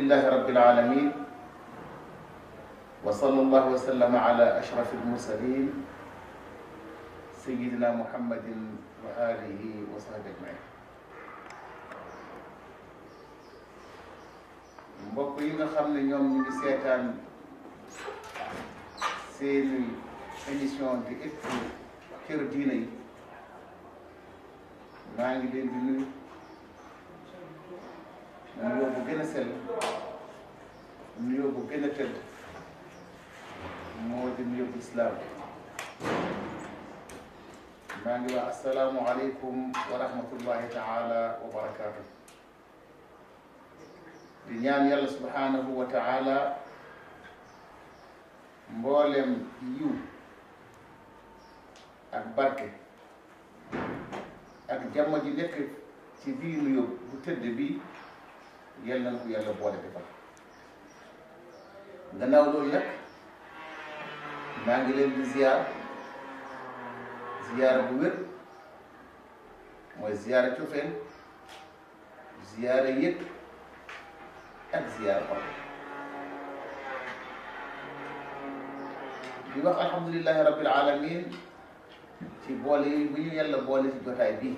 لله رب العالمين وصلى الله وسلم على أشرف المرسلين سيدنا محمد وآله وصحبه أجمعين. mbokk yi nga xam ne ñoom ñu ngi seetaan seeni émission di ëttu këru diine yi maa ngi leen di nuyu nuyoo bu gën a sell nuyoo bu gën a tëdd moo di nuyoo bu islaam maa ngi wax assalaamu aleykum wa rahmatullahi taala wa barakaatu. di ñaan yàlla subhanahu wa taala mboolem yiw ak barke ak jàmm ji nekk ci biir nuyoo bu tëdd bi yal na ko yàlla boole defal. gannaaw loolu nag maa ngi leen di ziyaar bu wér mooy ziyaara cofeel ziyaara yëg ak ziyaara xol di wax alhamdulillahi rabbil alamin ci boole yi bu ñu yàlla boole ci jotaay bi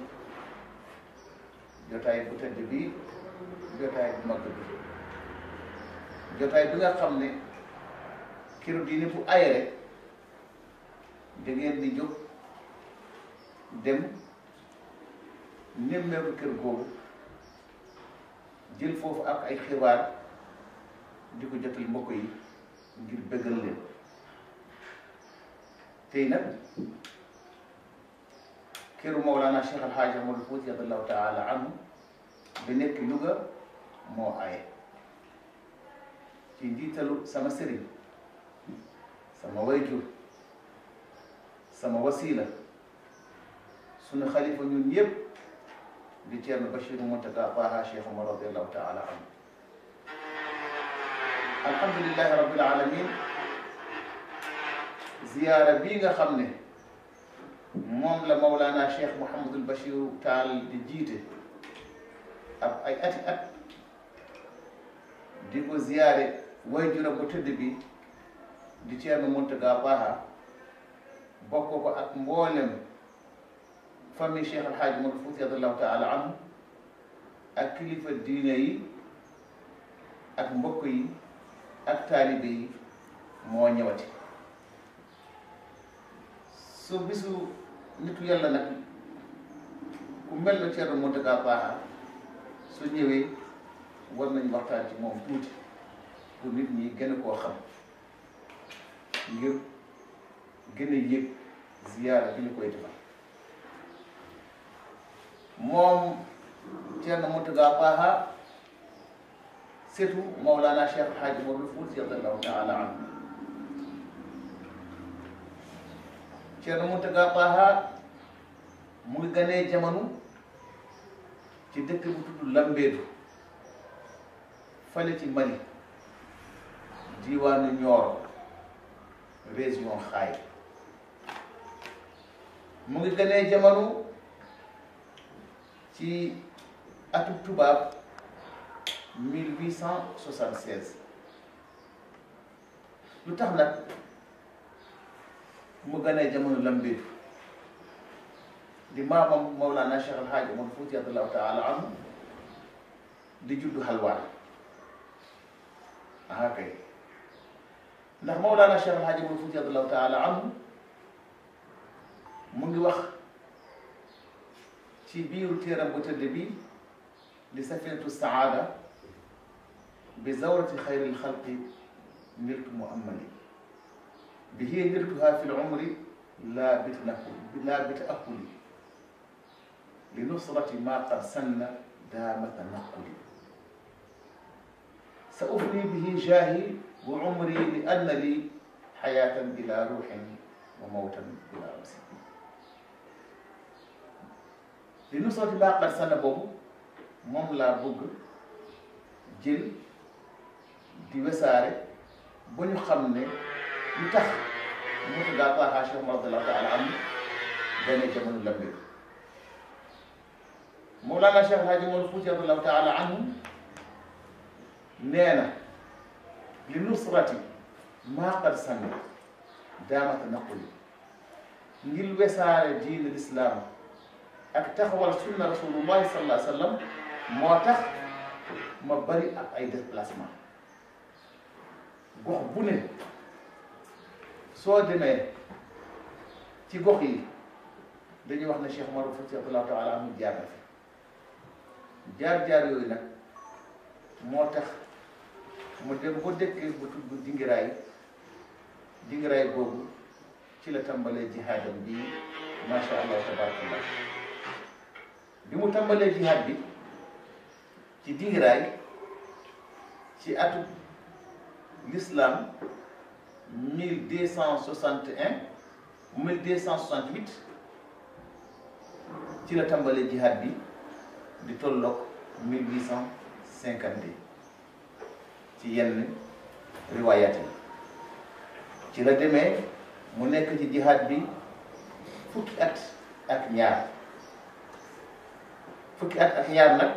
jotaay bu tëdd bi jotaay bu mag bi jotaay bi nga xam ne këru diine bu ayere da ngeen di jóg dem nemmeeku kër googu jël foofu ak ay xibaar di ko jotal mbokk yi ngir bëggal leen. tey nag këru Mawlana Cheikh Al Hadj Omarul Fouti radiyallahu taala anhu bi nekk Louga moo aye ci njiitalu sama sëriñ sama wayjur sama wasila sunu xalifa ñun yëpp di Ceerno Bachir Mountaga Taha Cheikh Omar radiyallahu taala anhu. alhamdulillahi rabbil alamin ziyaara bii nga xam ne moom la Mawlana Cheikh Mouhamadul Bachir Taal di jiite ab ay ati at di ko ziyaare wayjuram bu tëdd bi di Ceerno Mountaga Taha bokk ko ak mboolem famille Cheikh Al Hadj Omarul Fouti radiyallahu taala anhu ak kilifa diine yi ak mbokk yi ak taalibe yi moo ñëwati. su bisu nitu yàlla nag ku mel na Ceerno Mountaga Taha su ñëwee war nañ waxtaan ci moom tuuti pour nit ñi gën a koo xam ngir gën a yëg ziyaara bi ñu koy defal. moom Ceerno Mountaga Taha seetu Mawlana Cheikh El Hadj Omarul Fouti radiyallahu taala anhu. Ceerno Mountaga Taha mu ngi ganee jamono ci dëkk bu tudd Lambeedu fale ci Mali diwaanu Nioro région Xaay. mu ngi ganee jamono ci atum tubaab 1876. lu tax nag mu ganee jamono Lambeedu di maamam Mawlana Cheikh El Hadj Omarul Fouti radiyallahu taala anhu di juddu Halwaan. kay ndax Mawlana Cheikh El Hadj Omarul Fouti radiyallahu taala anhu mu ngi wax ci biiru téeram bu tëdd bi di safinatu saada bi zawrati xayril xalqi nirtu mu amali bi hiya nirtuha fi l umri laa bita'ahuli li nusrati ma qad sanna daamata naquli sa ufni bihi jaahi wa umri li anna li xayaatan bila ruuxin wa mawtan bila amsi. li nusrati ma qad sanna boobu moom laa bëgg jël di wesaare ba ñu xam ne lu tax Mountaga Taha Cheikh Omar radiyallahu taala anhu benn jamono Lambeedu. Mawlana Cheikh El Hadj Omarul Fouti radiyallahu taala anhu nee na li nusrati maa qad sami daamata naquli ngir wesaare diine lislaam ak taxawal sunna rasulullahi sallallahu alayhi wa sallam moo tax ma bari ak ay déplacement gox bu ne soo demee ci gox yi dañuy wax ne Cheikh Omar Fouti radiyallahu taala anhu jaar na fi jaar-jaar yooyu nag moo tax mu dem ba dëkkee bu tudd dingiraay boobu ci la tàmbalee jihaadam bi macha allah tabarakallah bi mu tàmbalee jihaad bi ci dingiraay ci atu l'islam 1268 ci la tàmbalee jihaad bi di tolloog 1852 ci yenn riwaayaat yi ci la demee mu nekk ci jihaad bi fukki at ak ñaar nag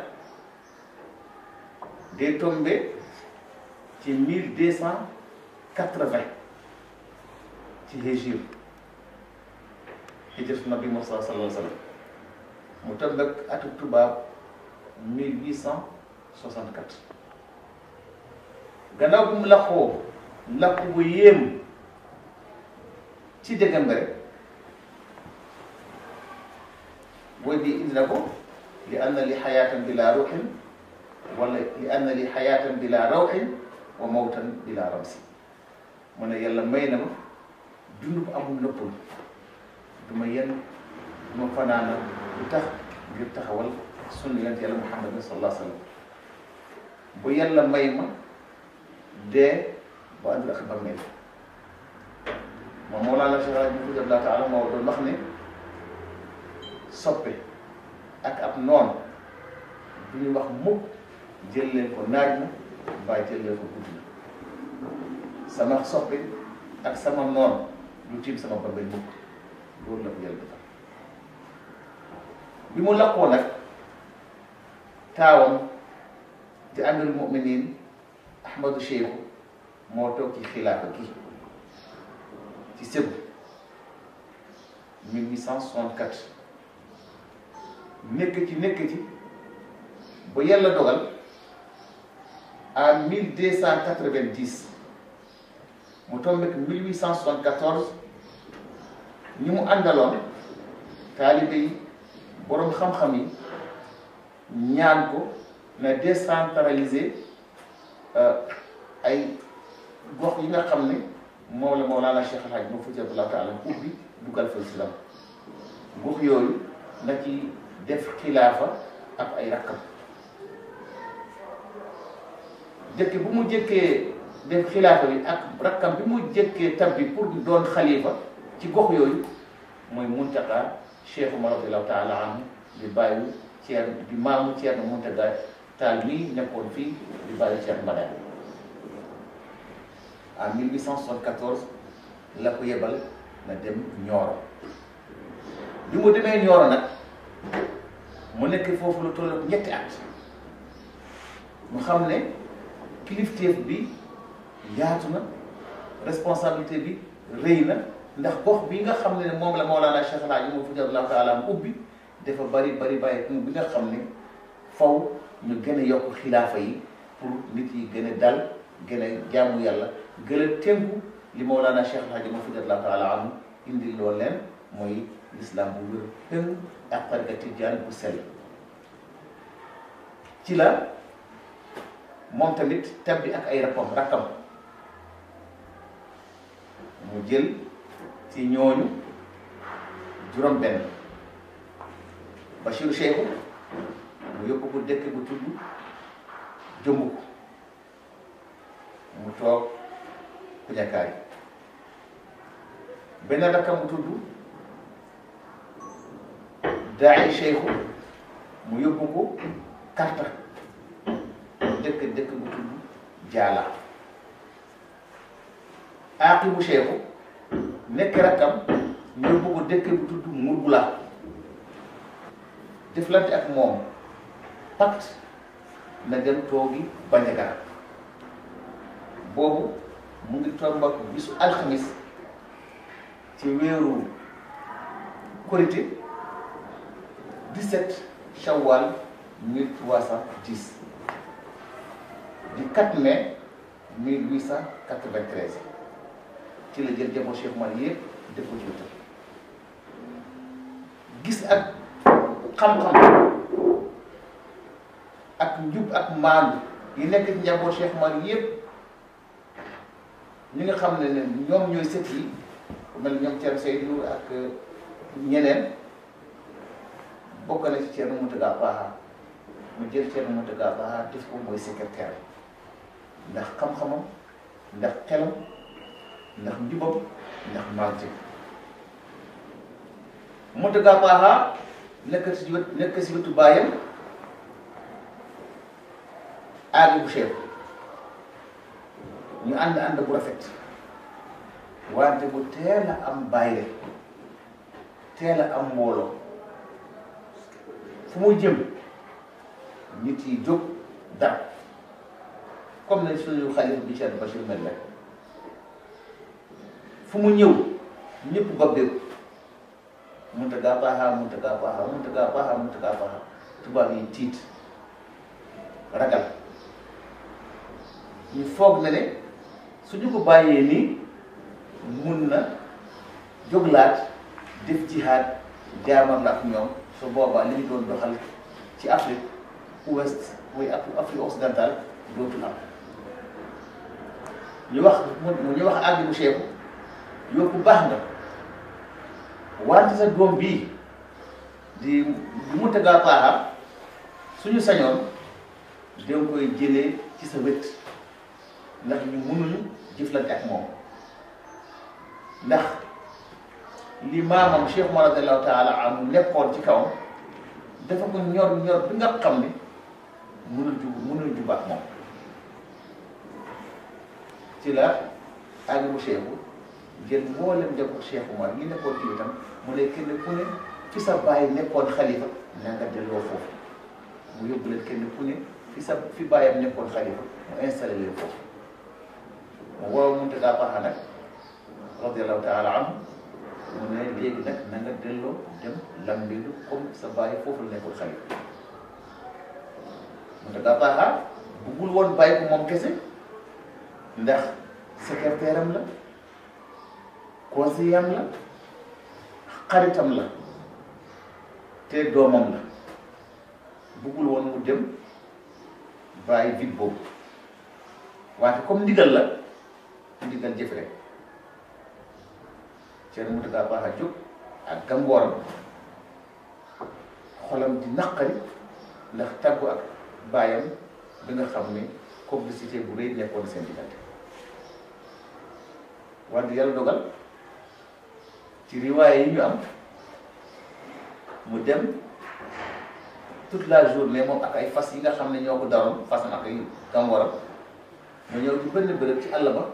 day tombé ci 1280 ci hijr nabi Muhammad sallallahu alayhi wa sallam mu tombé ak atu tubaab 1864 gannaaw bu mu laqu bu yéem ci déggam rek booy bi indi na ko li anna li xayaatan bila ruuxin wala li anna li xayaatan bila rawxin wa mawtan bila ramsi mu ne yàlla may na ma dund bu amul nëppal du ma yenn du ma fanaana lu tax ngir taxawal sunna yonent yàlla Muhammad sallallahu alayhi wa sallam bu yàlla may ma dee ba ànd ak bàmmeel moom Mawlana Cheikh Alhaji Mouhamed Abdallah Taala moo doon wax ne soppe ak ab noon du ñu wax mukk jël leen ko naaj na mbaa jël leen ko guddi na sama soppe ak sama noon lu tiim sama bàmmeel mukk loolu la ko yàlla defal bi mu laqoo nag taawam di amirul muminin Ahmadou Cheikhou moo toog ci xilaafa gi ci Ségou 1864 nekk ci ba yàlla dogal en 1290 mu tombé 1874 ñi mu àndaloon taalibe yi boroom xam-xam yi ñaan ko na décentraliser ay gox yi nga xam ne moom la Mawlana Cheikh Alhaji Mouhamed Fouti radiyallahu taala ubbi dugal fa islam gox yooyu na ci def xilaafa ak ay rakkam jëkk bu mu jëkkee def xilaafa bi ak rakkam bi mu jëkkee tabbi pour doon xalifa ci gox yooyu mooy Muntaqa Cheikh Omar radiyallahu taala anhu di bàyyi Ceerno di maamu Ceerno Muntaqa Taal mii nekkoon fii di bàyyi Ceerno Madani en 1874 la ko yebal na dem Nioro bi mu demee Nioro nag mu nekk foofu lu tollook ñetti at mu xam ne kilifteef bi yaatu na responsabilité bi rëy na ndax gox bi nga xam ne moom la Mawlana Cheikh Alhaji Mouhamed Fouti radiyallahu taala am ubbi dafa bari bàyyi bi nga xam ne faw ñu gën a yokk xilaafa yi pour nit yi gën a dal gën a jaamu yàlla gën a tënku li Mawlana Cheikh Alhaji Mouhamed Fouti radiyallahu taala anhu indi loolu leen mooy l'islam bu wér pëng ak tariqa tijaan bu sell ci la moom tamit tabbi ak ay rakkam mu jël ci ñooñu juróom benn Bachir Cheikhou mu yóbbu ko dëkk bu tudd Jëmbuk mu toog Kuñakaay benn rakkam bu tudd Daay Cheikhou mu yóbbu ko Karta dëkk bu tudd Jaala Aqibu Cheikhou nekk rakkam ñu yóbbu ko dëkk bu tudd Murbula deflante ak moom pacte na dem toogi Bandiagara boobu mu ngi tombak bisu alxamis ci weeru korité 17 shawwal 1310 di 4 mai 1893 ci la jël jamono Cheikh Oumar yëpp def ko ci wetam gis ak xam-xam ak njub ak maandu yi nekk ci njaboot Cheikh Oumar yëpp ñi nga xam ne ñoom ñooy sët yi mel ñoom Thierno Seydou ak ñeneen bokk na ci Thierno Mountaga Daha mu jël Thierno Mountaga Daha def ko mooy secrétaire ndax xam-xamam ndax xelam ndax njubam ndax maante Mountaga Daha nekk si wetu baayam aali bu Cheikh ñu ànd bu rafet wante bu teel a am bàyyi teel a am mbooloo fu mu jëm nit yi jóg dara comme ne suñu xalifa bi Cheikh Bachir mel rek fu mu ñëw ñëpp bobbeeku Mountaga Daha Mountaga Daha Mountaga Daha Mountaga Daha tubaab yi tiit ragal ñu foog na ne suñu ko bàyyee nii mun na jóglaat def jihaad jaamar la ak ñoom su boobaa li ñu doon doxal ci Afrique ouest muy Afrique occidentale dootul am ñu wax àgg bu Cheikh yow ku baax nga wante sa doom bii di Mountaga Daha suñu sañoon danga koy jëlee ci sa wet ndax ñu mënuñu jëflante ak moom ndax li maamam Cheikh Oumar radiyallahu taala anhu nekkoon ci kawam dafa ko ñor bi nga xam ne mënul jub ak moom ci la àggu Cheikh jël mboolem njaboot Cheikh Oumar ñi nekkoon ci itam mu ne kenn ku ne fi sa baay nekkoon xalifa na nga delloo foofu mu yóbbu leen kenn ku ne fi baayam nekkoon xalifa mu installé leen foofu mu woo Mountaga Daha nag radiyallahu taala anhu mu ne léegi nag na nga delloo dem Lambeelu comme sa baay foofu la nekkoon xalifa Mountaga Daha buggul woon bàyyi ko moom kese ndax secrétaire am la conseiller am la xaritam la te doomam la buggul woon mu dem bàyyi vide boobu wante comme ndigal la ndigal jëf rek Thierno Mountaga Daha jóg ak gàngooram xolam di naqari ndax tàggu ak baayam bi nga xam ne complicité bu rëy nekkoon seen diggante wante yàlla dogal ci riwaaye yi ñu am mu dem toute la journée moom ak ay fas yi nga xam ne ñoo ko daroon fasam ak ay gàngooram mu ñëw ci benn bërëb ci àll ba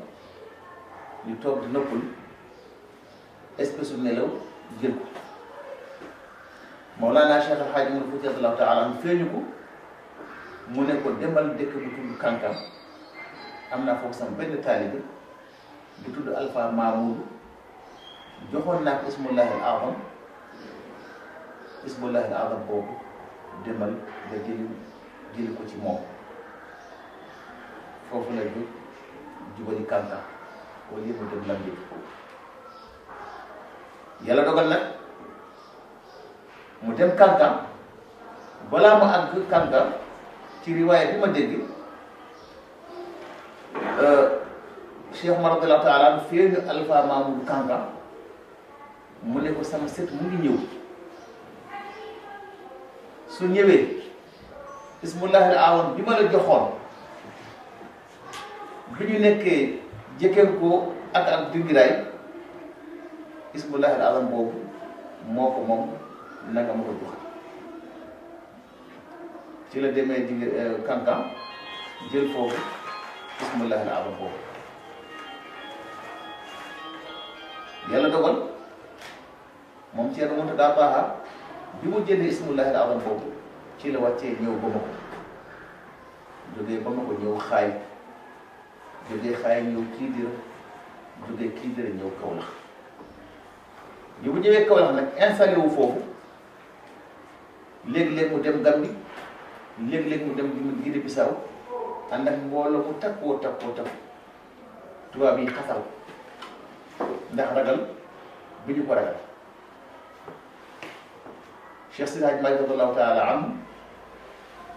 ñu toog di noppal espèce u nelaw jël ko Mawlana Cheikh El Hadj Oumar Fouti radiyallahu taala anhu feeñu ko mu ne ko demal dëkk bu tudd Kankan am naa foofu sama benn taalibe bu tudd Alpha Mamoudou joxoon naa ko ismullahi al azam ismullahi al azam boobu demal nga jëli ko ci moom foofu la jóg jubali Kankan wala yëpp mu dem Lambeelu yàlla dogal nag mu dem Kankan balaa mu àgg Kankan ci riwaaya bi ma dégg Cheikh Oumar radiyallahu taala anhu feeñu Alpha Mamoudou Kankan mu ne ko sama sët mu ngi ñëw su ñëwee ismullahi al azam bi ma la joxoon bi ñu nekkee jëkkeen ko ak dingiraay ismullahi al azam boobu moo ko moom nanga ma ko joxe ci la demee di Kankan jël foofu ismullahi al azam boobu yàlla dogal moom Thierno Mountaga Daha bi mu jëlee ismullahi al azam boobu ci la wàccee ñëw Bamako jógee Bamako ñëw Xaay jógee Xaay ñëw Kidira jógee Kidira ñëw Kaolack ñu bu ñëwee Kaolack nag installé wu foofu léeg-léeg mu dem Gambie léeg-léeg mu dem Guinée Bissau ànd ak mbooloo mu takkoo tubaab yi xasal ndax ragal bi ñu ko ragal Cheikh Seydi Hadji Malick radiyallahu taala anhu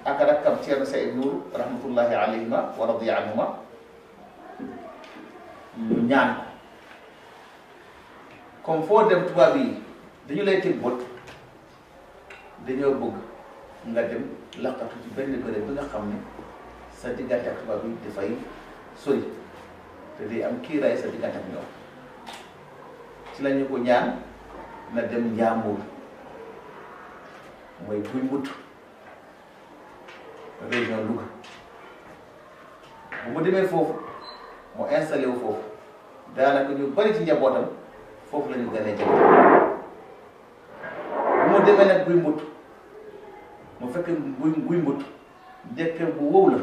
ak rakkam Ceerno Saïd Nour rahmatullahi alayhima wa radiya anhuma ñu ñaan comme foo dem tubaab yi dañu lay teg bët dañoo bëgg nga dem laqatu ci benn bërëb bi nga xam ne sa diggante ak tubaab yi dafay sori te day am kiiraay sa diggante ak ñoom ci lañu ko ñaan na dem Njàmbur mooy buy mut région Louga bu mu demee foofu mu installé wu foofu daanaka ñu bari ci njabootam foofu la ñu gën a jëm bu mu demee nag buy mut mu fekk buy mut dëkk bu wow la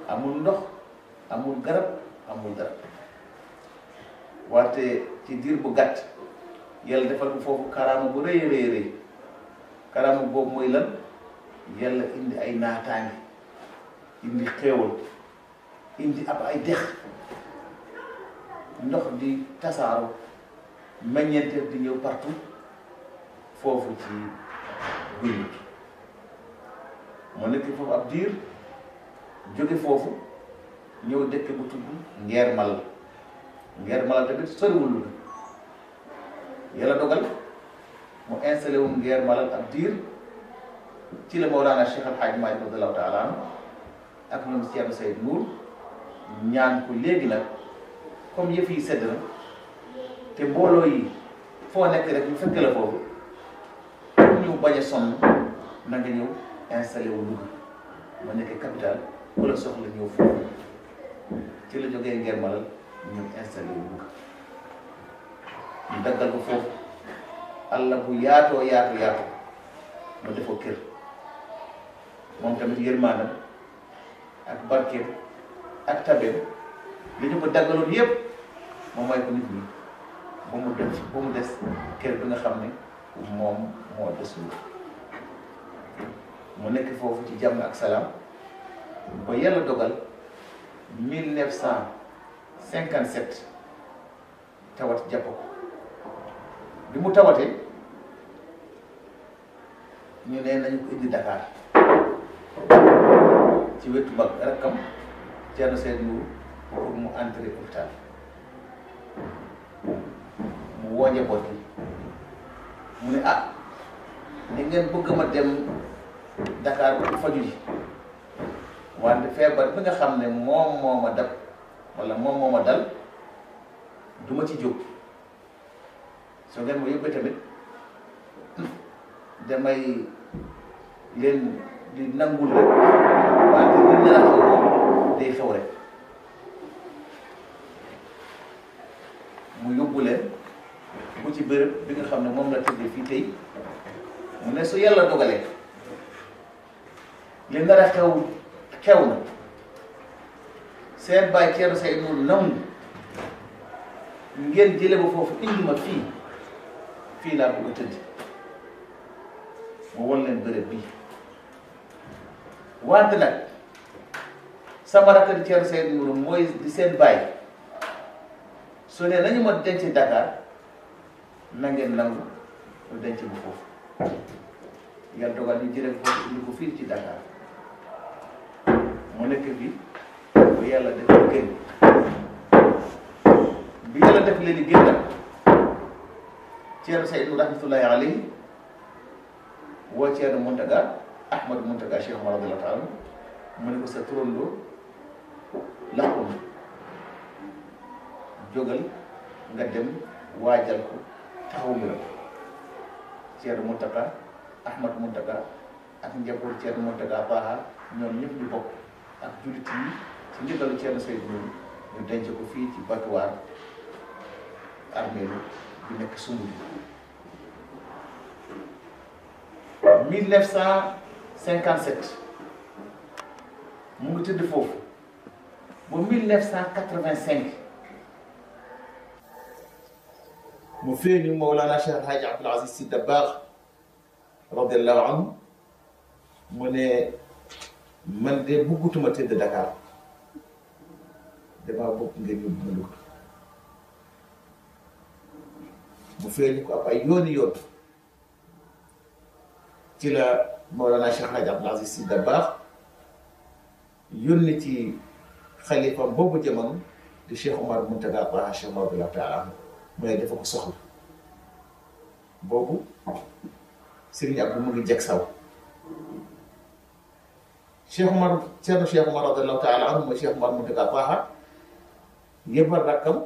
amul ndox amul garab amul dara wante ci diir bu gàtt yàlla defal ko foofu karaama bu rëy rëy karaama boobu mooy lan yàlla indi ay naataange indi xéewal indi ab ay dex ndox di tasaaro meññeente di ñëw partout foofu ci guy mut mu nekk foofu ab diir jóge foofu ñëw dëkk bu tudd Ngeer Malal tamit soriwul Louga yàlla dogal mu installé wu Ngeer Malal ab diir ci la Mawlana Cheikh Al Hadj Malick radiyallahu taala anhu ak ñoom Ceerno Saïd Nour ñaan ko léegi nag comme yëf yi sedd na te mbooloo yi foo nekk rek ñu fekk la foofu ñu bañ a sonn na nga ñëw installé wu Louga ma nekk capital ku la soxla ñëw foofu ci la jógee Ngeer Malal ñu installé wu Louga ñu daggal ko foofu àll bu yaatoo mu defoo kër moom tamit yërmaandam ak barkeem ak tabeem li ñu ko daggaloon yépp moom may ko nit ñi ba mu des kër bi nga xam ne moom moo des Louga mu nekk foofu ci jàmm ak salaam ba yàlla dogal 1957 tawat jàpp ko bi mu tawatee ñu ne nañu ko indi Dakar ci wetu mag rakkam Ceerno Saïd Nour pour mu entrer hôpital mu woo njaboot gi mu ne ni ngeen bëgg ma dem Dakar bu faju ji wante feebar bi nga xam ne moom moo ma dab wala moom moo ma dal du ma ci jóg soo ngeen ma yóbbee tamit damay leen di nangul rek wante li ñu la xew moom day xew rek mu yóbbu leen bu ci bërëb bi nga xam ne moom la tëddee fii tey mu ne su yàlla dogalee li nar a xew na seen baay Ceerno Saïd Nour nangu ngeen jële ba foofu indi ma fii laa bëgg a tëdd mu won leen bërëb bii wante nag sama rakk di Ceerno Saïd Nour mooy di seen baay su ne nañu ma denc Dakar na ngeen nangu lu denc bu foofu yàlla dogal ñu jële ko foofu indi ko fii ci Dakar mu nekk fii bu yàlla def lu génn bi yàlla def leen génn nag Ceerno Saïd Nour rahmatullahi alayhi woo Ceerno Muntaga Ahmadu Muntaga Cheikh Omar radiyallahu taala mu ne ko sa turandoo làqu na jógal nga dem waajal ko taxaw mbiram Ceerno Muntaga Ahmadu Muntaga ak njaboot Ceerno Muntaga Taha ñoom ñëpp ñu bokk ak jullit yi ci ndigalu Ceerno Saïd Nour ñu denc ko fii ci batuwaar armeelu bi nekk Sumbudi 1957 mu ngi tëdd foofu ba 1985 mu feeñu Mawlana Cheikh El Hadj Abdoul Aziz Sy Dabakh radiallahu anhu mu ne man de buggutuma tëdd Dakar damaa bëgg ngeen yóbbu ma Louga mu feeñu ko ab ay yooni yoon ci la Mawlana Cheikh El Hadj Abdoul Aziz Sy Dabakh yónni ci xalifa boobu jamono di Cheikh Omar Mountaga Taha Cheikh radiyallahu taala anhu mu ne dafa ko soxla boobu Serigne Abdou mu ngi jeg saw Cheikh Omar Ceerno Cheikh Omar radiyallahu taala anhu mooy Cheikh Omar Mountaga Taha yëppal rakkam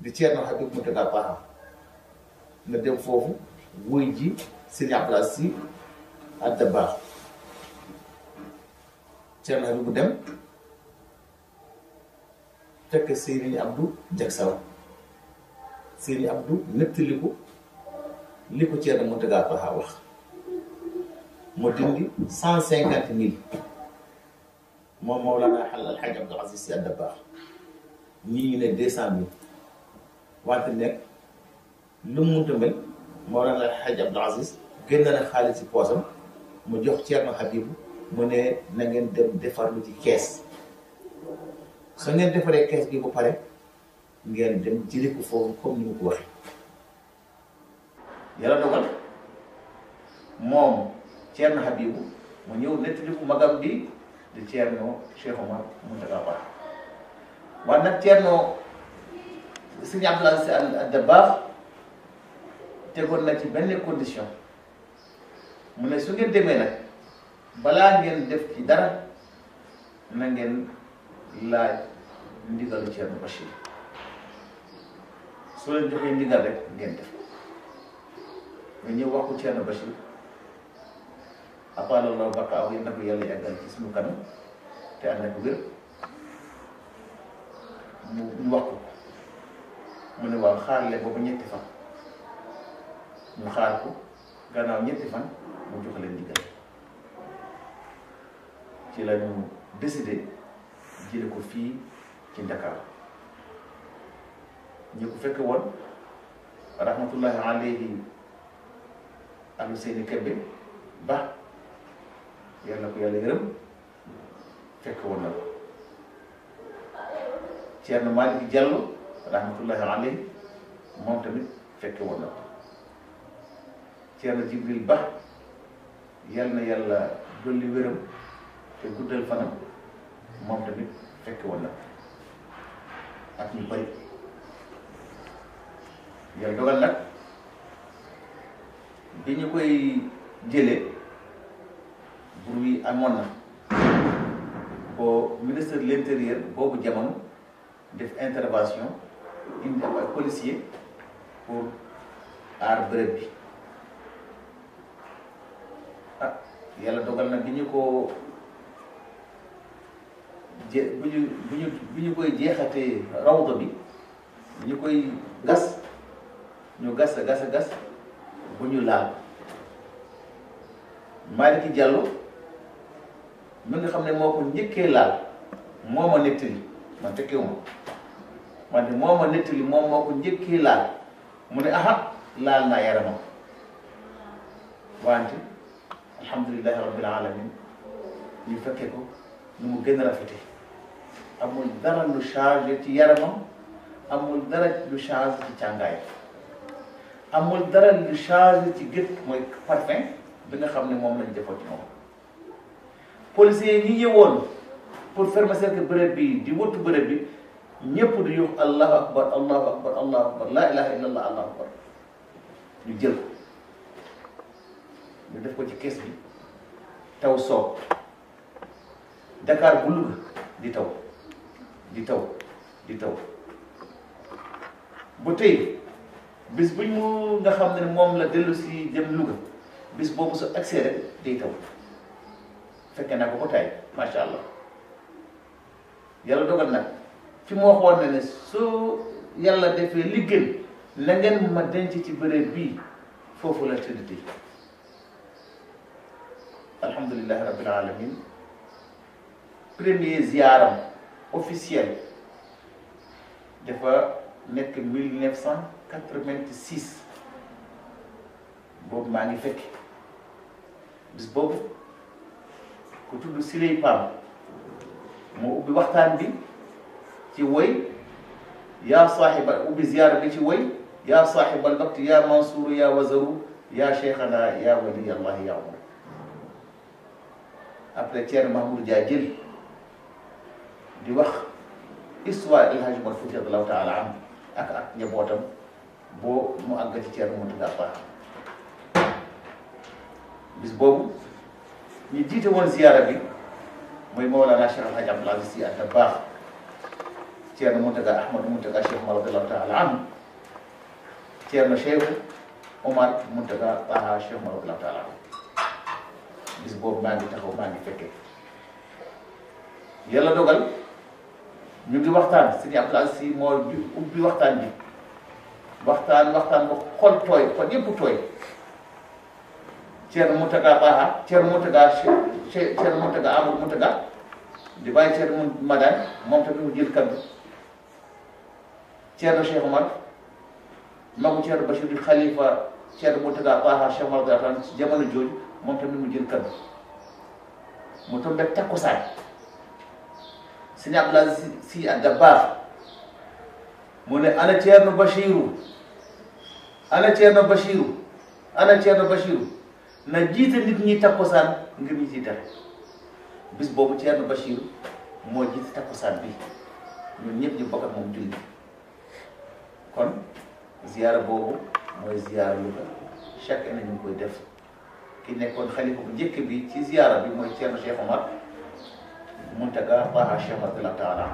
di Ceerno Habib Mountaga Taha nga dem foofu wuy ji Serigne Abdoul Aziz Sy Dabakh Ceerno Habib bu dem fekk Serigne Abdou jag saw Serigne Abdou nettali ko li ko Ceerno Mountaga Taha wax mu dindi 150,000 moom Mawlana El Hadj Abdoul Aziz Sy Dabakh ñii ñu ne 200,000 wante nekk lu mu munta mel Mawlana El Hadj Abdoul Aziz génn na xaalis ci poosam mu jox Ceerno Habibu mu ne na ngeen dem defar lu ci kees su ngeen defaree kees bi ba pare ngeen dem jëli ko foofu comme ni mu ko waxee. yàlla dogal moom Ceerno Habibu mu ñëw nettali ko magam bi di Ceerno Cheikh Omar Mountaga Taha waaye nag Ceerno Serigne Abdoul Aziz Sy Dabakh tegoon na ci benn condition mu ne su ngeen demee nag balaa ngeen def ci dara na ngeen laaj ndigalu Ceerno Bachir su leen joxee ndigal rek ngeen def nga ñëw wax ko Ceerno Bachir apaalallahu baqaahu yéen na ko yàlla yàggal ci suñu kanam te ànd ak wér mu wax ko mu ne waaw xaar leen boobu ñetti fan ñu xaar ko gannaaw ñetti fan mu jox leen ndigal ci la ñu décidé jële ko fii ci Dakar ñu ko fekk woon rahmatullahi alayhi am seeni Kébé ba yàlla ko yàlla yërëm fekk woon na ko Ceerno Malick Diallo rahmatullahi alayhi moom tamit fekk woon na ko Ceerno Jibril Ba yal na yàlla dolli wéram te guddal fanam moom tamit fekk woon na ko ak ñu bari yàlla dogal nag bi ñu koy jëlee bruit amoon na bo ministre de l'intérieur boobu jamono def intervention indi ay policier pour aar bërëb bi ah yàlla dogal na bi ñu ko bi ñu koy jeexatee rawda bi ñu koy gas ñu gas bu ñu laal Malick Diallo mi nga xam ne moo ko njëkkee laal moo ma nettali man fekkewu ma wante moo ma nettali moom moo ko njëkkee laal mu ne aha laal naa yaramam wante alhamdulillahi rabbil alamin ñu fekkee ko nu mu gën a rafete amul dara lu changé ci yaramam amul dara lu changé ci càngaay amul dara lu changé ci gët mooy parfum bi nga xam ne moom lañ defoo ci moom policiers yi ñëwoon pour fermer cercle bërëb bi di wëttu bërëb bi ñëpp di yuux allahu akbar allahu akbar allahu akbar laa ilaha illa allah allahu akbar ñu jël ko ñu def ko ci kees bi taw soob Dakar bu Louga di taw di taw di taw bu tey bis buñ mu nga xam ne moom la dellu si dem Louga bis boobu su accès rek day taw fekkee naa ko tay macha allah yàlla dogal nag fi mu waxoon ne su yàlla defee li gën na ngeen ma denc ci bërëb bii foofu la tëdd alhamdulillahi rabbil alamin premier ziaram officielle dafa nekk 1986 boobu maa ngi fekk bis boobu ku tudd Siley Pam moo ubbi waxtaan bi ci woy yaa saaxiba ubbi ziyaara bi ci woy yaa saaxibal waqti yaa Mansuur yaa wazaru yaa cheikhana yaa wali allah yaa umar. après Thierno Mahmoud Dia jël di wax histoire El Hadj Omar Fouti radiyallahu taala anhu ak njabootam boo mu àgg ci Thierno Mountaga Ba bis boobu ñu jiite woon ziyaara bi mooy Mawlana Cheikh El Hadj Abdoul Aziz Sy Dabakh Thierno Mountaga Ahmadou Mountaga Cheikh Omar radiyallahu taala anhu Thierno Cheikh Omar Mountaga Taha Cheikh Omar radiyallahu taala anhu bis boobu maa ngi taxaw maa ngi fekkee yàlla dogal ñu ngi waxtaan Sëriñ Abdoul Aziz Sy moo ubbi waxtaan bi waxtaan ba xol tooy xol yëpp tooy Thierno Mountaga Taha Thierno Mountaga Amadou Mountaga di bàyyi Thierno Madane moom tamit mu jël kaddu Thierno Cheikh Omar magu Thierno Bachir di xalifa Thierno Mountaga Taha Cheikh Omar radiyallahu ci jamono jooju moom tamit mu jël kaddu mu tombé takkusaan Sëriñ Abdoul Aziz Sy Dabakh mu ne ana Thierno Bachiru na jiite nit ñi takkusaan ngir ñu jiite bis boobu Thierno Bachiru moo jiite takkusaan bi ñun ñëpp ñu bokk ak moom julli kon ziyaara boobu mooy ziyaara Louga chaque année ñu ngi koy def ki nekkoon xalifa bu njëkk bi ci ziyaara bi mooy Thierno Cheikh Omar Mountaga Taha Cheikh radiyallahu taala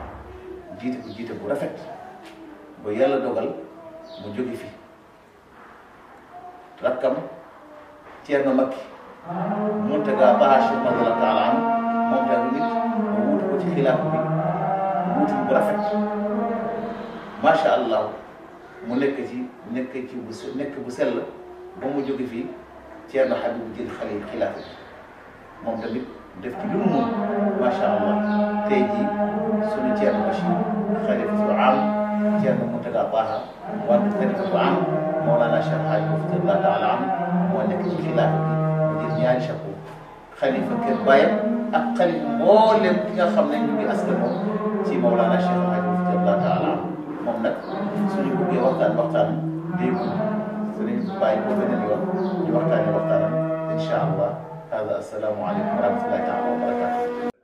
jiite ko jiite bu rafet ba yàlla dogal mu jóge fi rakkam Thierno Makki Mountaga Taha Cheikh radiyallahu taala moom tamit mu wuutu ko ci xilaaf bi wuutu bu rafet macha allah mu nekk bu sell ba mu jóge fii Thierno Habib jël xale xilaafa bi moom tamit def ci lu mu mun macha allah tey jii sunu Thierno Bachir xalifatu am Thierno Mountaga Taha wante xalifatu am Mawlana Cheikh Hadj Mufti Allah taala am moo nekk ci xilaafa bi mu jël ñaari chapeau xalifa kër baayam ak xalifa mboolem ki nga xam ne ñu ngi askanoo ci Mawlana Cheikh Hadj Mufti Allah taala am moom nag suñu bëggee waxtaan dégg sëriñ bàyyi ko beneen yoon ñu waxtaanam incha allah hada assalaamu aleykum wa rahmatullahi taala wa barakatuh